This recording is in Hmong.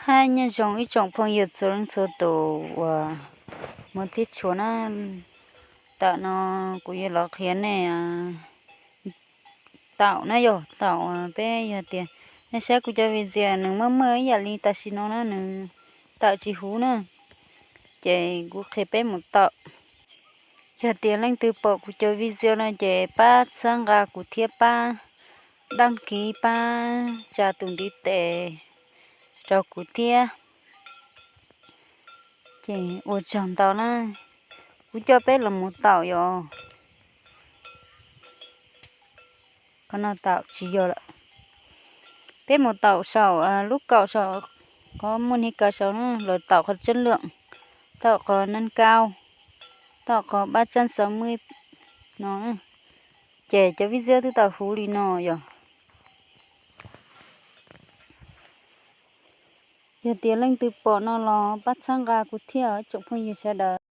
Nyob zoo ib tsoom phooj ywg txhua leej txhua tus uas muaj tib tshua na, tam no kuv yuav los qhia nej taum na, yog taum peb yog tias nej saib kuv cov video nws muaj muaj ib yam li tam sim no na, nws taum tsis huv na, ces kuv qhia peb mus taum. Yog tias leej twg pom kuv cov video no ces pab txhawb nqa kuv thiab pab dab kiv pab tsa tus ntiv tes rau kuv thiab. Ces ua tsaug ntau na, kuv coj peb los mus taum yom. Qhov no taum tsis yog lawm. Peb mus taum saum lub kaum saum, qhov muaj niag kaw saum na, lawv taum qhov tsab lwm, taum qhov nab kau, taum qhov pab tsab xav muaj no. Ces cov video twb tau huv li no yog. Yog tias leej twg pom no los pab txhawb nqa kuv thiab tsoom phooj ywg sawv daws.